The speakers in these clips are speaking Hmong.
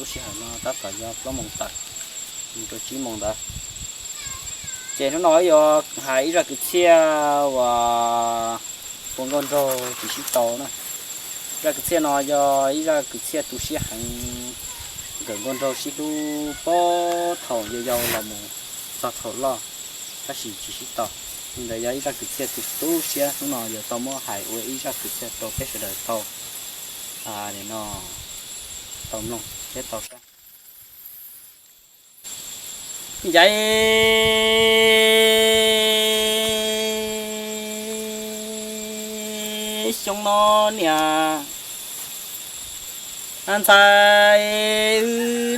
Sij hawm no tab tom yog plaub moos tawm mus rau tsib moos ntawd. Ces hnub no yuav hais ib zaj kwv txhiaj uas ua nkauj nraug tsis sib tau na. Zaj kwv txhiaj no yog ib zaj kwv txhiaj tu siab heev, nkawm nkauj nraug sib hlub puag thaum yau yau los mus txog thaum loj, tab sis tsis sib tau. Li ntawd yog ib zaj kwv txhiaj tu tu siab, hnub no yuav tau muab hais ua ib zaj kwv txhiaj rau peb sawv daws tau, no, tau mloog thiab tau saib. Yaiv xyoo no niam ntxhais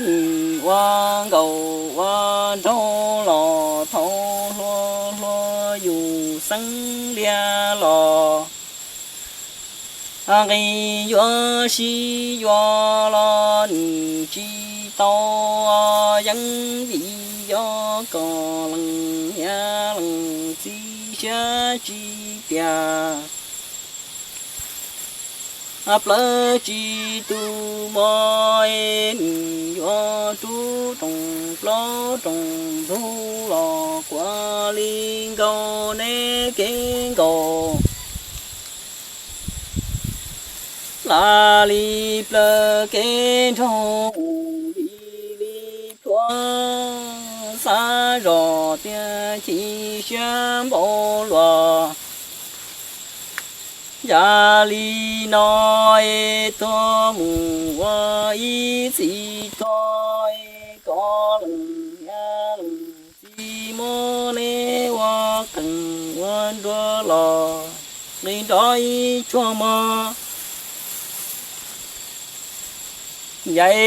wb ua nkauj ua nraug los thaum hluas hluas yus xeeb liaj los, nqis yuav sib yuav los nws tsis tau yeeb vim yog kom leej niam leej txiv siab tsis tiag. Plawv tsis tu mov es nws yuav rub rooj plaub rooj ntug los kuav li nkaus neb kev nkaus. Plam li plawv kev nraug mus li li plhuav, xav zoj tias chim siab npaum luaj. Yam li no es tuag mus ua ib txhis tog es koj leej niam leej txiv muab neb ua qeej ua nruas los nqis nrov ib tsuag mog. Yaiv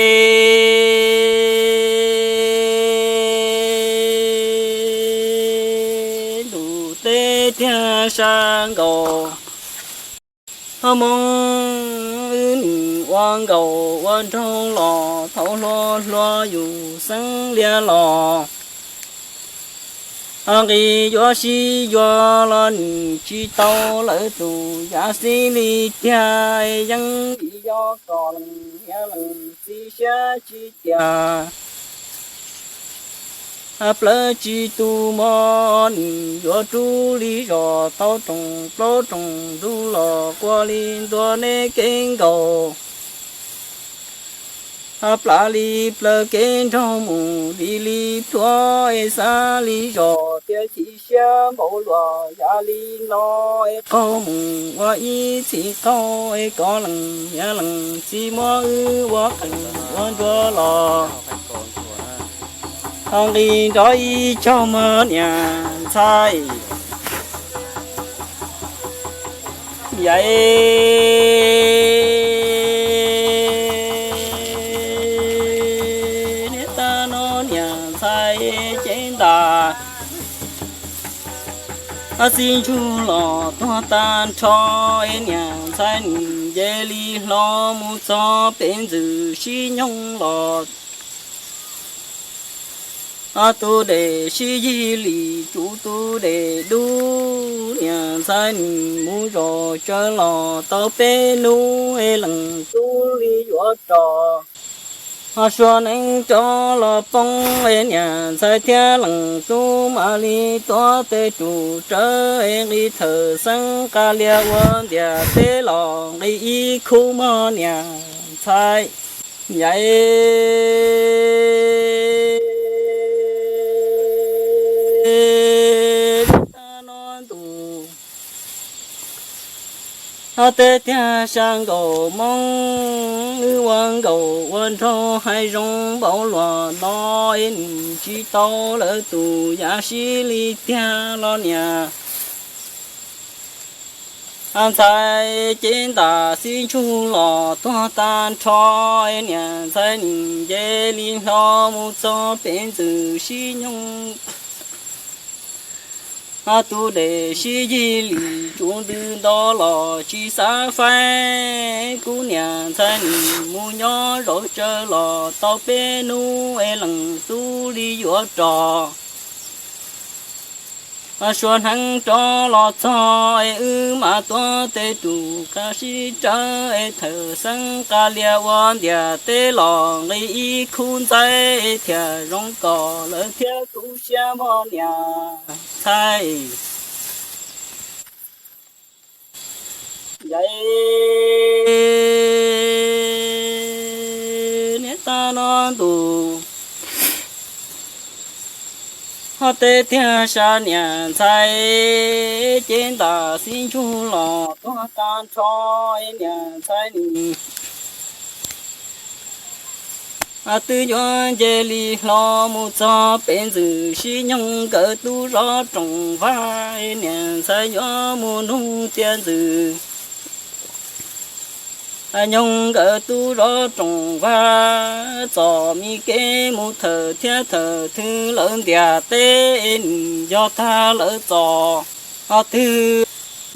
ntuj teb tiag sab nkaus, hos Hmoob wb nim ua nkauj ua nraug los thaum hluas hluas yus xeeb liaj los, nqis yuav sib yuav los nim tsis tau lawv tus yam xib li tiag, yeeb vim yog kom leej niam leej txiv siab tsis tiag. Plawv tsis tu mov nim yuav rub li zos tau rooj plaub rooj ntug los kuav li ntua neb kev nkaus. Plam li plawv kev nraug mus li li plhuav es xav li zos tias chim siab npaum luaj. Yam li no es qaug mus ua ib txhis qaug es koj leej niam leej txiv muab wb ua qeej ua nruas los nqis nrov ib tsuag mog niam ntxhais. Yaiv niam tais no niam ntxhais cev ntas, txiv ntsug los tuag tag nrho es niam ntxhais nim nce li hlo mus txog pem ntxwg sib nyoog los tus dej sib yig li tsuv tus dej dub. Niam ntxhais nim mus zos tsawv los tau peb hnub es leej tub li yuav rov, ho sua neeb rov los poob es niam ntxhais thiab leej tub mam li tuav tes rub rawv es nqis thawm xeeb qab liaj ua ntiaj teb los nqis ib khub mog niam ntxhais. Yaiv no ntuj teb tiag sab nkaus, Hmoob wb ua nkauj ua nraug hais zoo npaum luaj no es nim tsis tau lawv tus yam sib li tiag los niam ntxhais cev ntas, txiv ntsug los tuag tag nrho es niam ntxhais nim nce li hlo mus txog pem ntxwg sib nyoog, tus dej sib yig li tsuv ntws nto los tsis xav faib. Kuv niam ntxhais nim mus nyob zos tsawv los tau peb hnub es leej tub li yuav rov, Suav hneev rov los txog es wb mam tuav tes rus qab sib rawv es thawm xeeb qab lias ua ntiaj teb los nqis ib khub ntxaib thiaj zoo kom lawv thiab kuv siab mog niam ntxhais. Yam niam tab no ntuj ho tej tiag sab niam ntxhais, cev ntam xib ntsug los tuag tag nrho niam ntxhais nim. Twb yuav nce li hlo mus txog pem ntxwg sib nyoog nkawd tub zov rooj vag, niam ntxhais yuav mus nug tiag ntxwg nyoog nkawd tub zov rooj vag, txom mi kev mus thawm thiab thawm twg lawv ntiaj teb nim yog tag lawv txom. Ho twg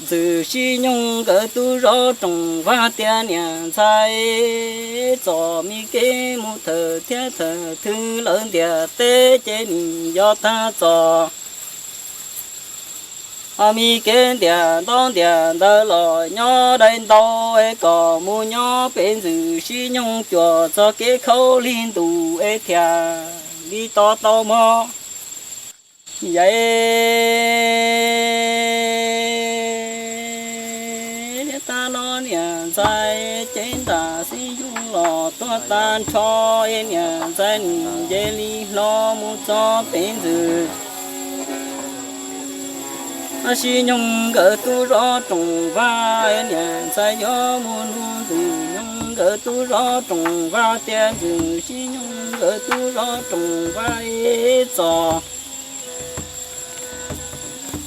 ntxwg sib nyoog nkawd tub zov rooj vag tiag niam ntxhais, txom mi kev mus thawm thiab thawm twg lawv ntiaj teb ces nim yog tag txom. Ho mi kev ntiaj ntawd ntiaj ntawd los nyob dai ntau es kom mus nyob pem ntxwg sib nyoog cuam txog kev khaub lig ntus es thiaj li to tau mog. Yam tab no niam ntxhais, cev ntam xib ntsug los tuag tag nrho es niam ntxhais nim nce li hlo mus txog pem ntxwg sib nyoog nkawd tub zov rooj vag, niam ntxhais yuav mus nug ntxwg nyoog nkawd tub zov rooj vag tiag, ntxwg sib nyoog nkawd tub zov rooj vag txom.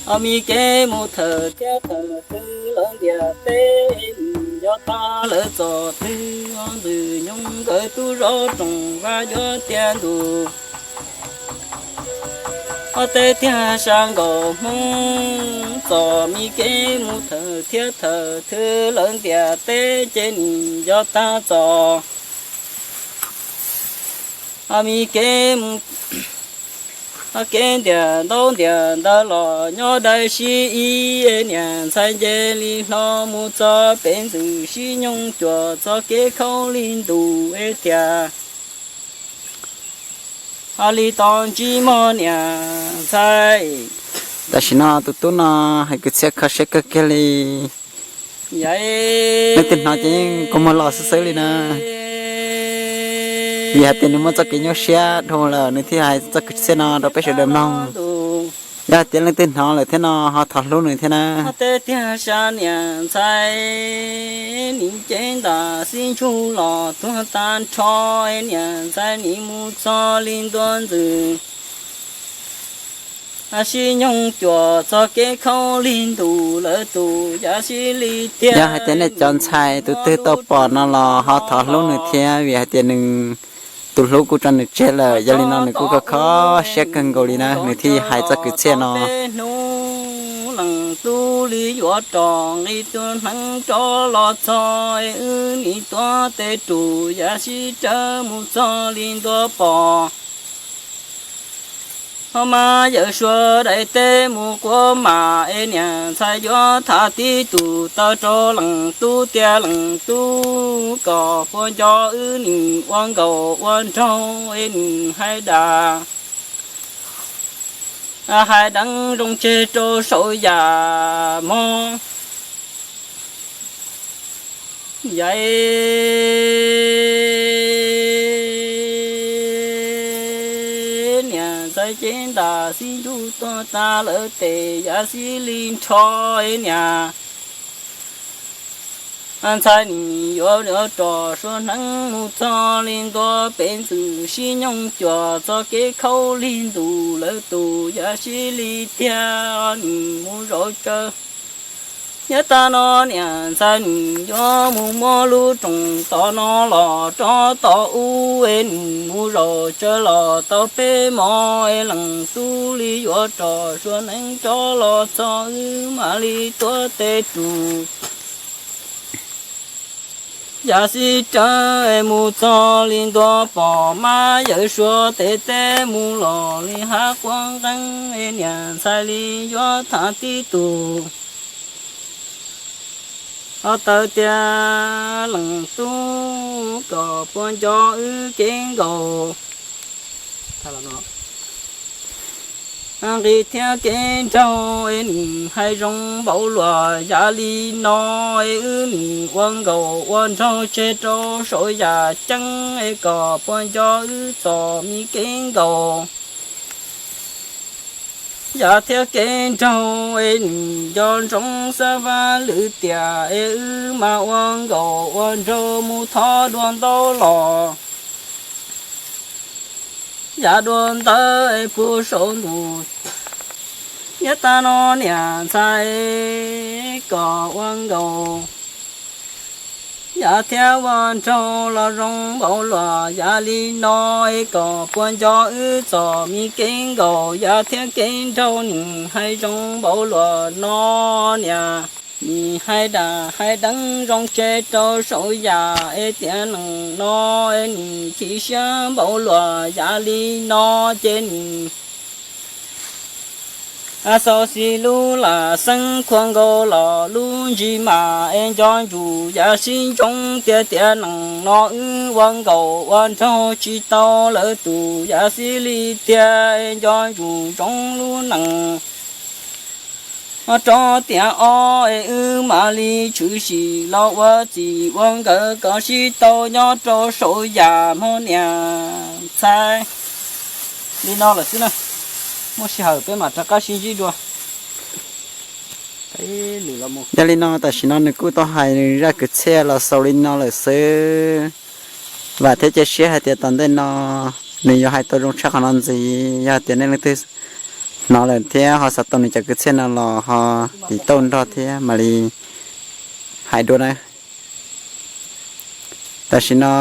Ho mi kev mus thawm thiab thawm twg lawv ntiaj teb nim yog tag lawv txom twg, ho ntxwg nyoog nkawd tub zov rooj vag yuav tiag ntus. Ho tej tiag sab nkaus Hmoob, txom mi kev mus thawm thiab thawm twg lawv ntiaj teb ces nim yog tag txom. Ho mi kev mus, ho kev ntiaj ntawd ntiaj ntawd los nyob dai sib ib, niam ntxhais nce li hlo mus txog pem ntxwg sib nyoog cuam txog kev khaub lig ntus es thiaj ho li tau ntsib mog niam ntxhais. Tam sim no tus tub no hais kwv txhiaj kho siab kawg kiag li. Leej twg hnov ces yeej kua muag los xwb xwb li na. Vim hais tias nws muaj txoj kev nyuaj siab dhau lawm nws thiaj hais txoj kwv txhiaj no rau peb sawv daws mloog. Yog hais tias leej twg hnov lawm thiab no ho thov hlub nws thiab na. Tej tiag sab niam ntxhais, nim cev ntam xib ntsug los tuag tag nrho, niam ntxhais nim mus txog li ntua ntxwg sib nyoog cuam txog kev khaub lig ntus lawv tus yam sib li tiag. Yog hais tias nej cov ntxhais tus twg tau pom no los ho thov hlub nws thiab vim hais tias nws tus hlub kuj tso nws tseg lawm, yog li no nws kuj kho kho siab kawg nkaus li na nws thiaj hais txoj kwv txhiaj no. Hnub leej tub li yuav rov nqis tus hneev rov los txog, wb nim tuav tes rus yam sib rawv mus txog li ntua pom. Ho mas yawm suav daim teb mus quav mam es niam ntxhais yuav tham tib tug taw rau leej tub tias leej tub kom puas nco wb nim ua nkauj ua nraug es nim hais dab hais deev zoo tseg rau saum yam mog. Yam niam ntxhais cev ntam xib ntsug tuag tag lawv tes yam sib li nrho niam ntxhais nim yuav rov suav hneev mus txog li ntua pem ntxwg sib nyoog cuam txog kev khaub lig ntus lawv tus yam sib li tiag nim mus zaum tsawv. Nyob tag no niam ntxhais nim yuav mus muab lub rooj tom no los rov tom ub es nim mus zaum tsawv los tau peb hmos es leej tub li yuav rov suav hneev rov los txog wb mam li tuav tes rus Yam sib raws es mus txog li ntua pom mas yawm suav tes teb mus los li hav quav nqeeb es niam ntxhais li yuav tham tib tug. Ho tawv tias leej tub kom puas nco wb kev nkaus. Nqis thiab kev nraug es nim hais zoo npaum luaj yam li no es wb nim ua nkaus ua nraug tseg rau saum yam ceeb es kom puas nco wb txom me kev nkaus. Yam thiab kev nraug es nim nco ntsoov xav vaj lwm tiam es wb mas ua nkaus ua nraug mus thov dua ntaub los. Yam dua ntawd es puag saum ntuj, nyob tag no niam ntxhais kom ua nkaus. Yam thiab ua nraug los zoo npaum luaj yam li no es kom puas nco wb txom me kev nkaus. Yam thiab kev nraug nim hais zoo npaum luaj no niam, nim hais dam hais deev zoo tseg rau saum yam es tiam neej no es nim chim siab npaum luaj yam li no ces nim xauv xis lub lam xeeb khuam nkaus los lub ntsis mas es nco ntsum yam sib ntsoov tias tiam neej no wb ua nkaus ua nraug tsis tau lawv tus yam xib li tiag es nco ntsum ntsoov lub neej ho rau tiam ob es wb mam li tshwm sim los ua txij ua nkawm kom sib tau nyob rau saum yam hmo niam ntxhais. Li no lawm xwb na, muaj sij hawm peb mam rov qab sib ntsib dua. Yog li no tam sim no nws kuj tau hais nws zaj kwv txhiaj los xaus li no lawm xwb. Vam thiab cia siab hais tias tom ntej no nws yuav hais tau zoo tshaj qhov no ntxiv. Yog tias nej leej twg hnov lawm thiab ho xav tau nws cov kwv txhiaj no los ho tiv tauj nrog thiab mam li hais dua na. Tam sim no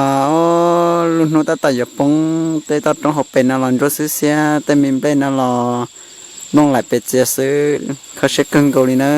lub hnub tab tom yuav poob, tej toj roob hauv pes no los ntsuab xwb xiab, tej me nplej no los nplooj laim pes txias xwb, kho siab kawg nkaus li na.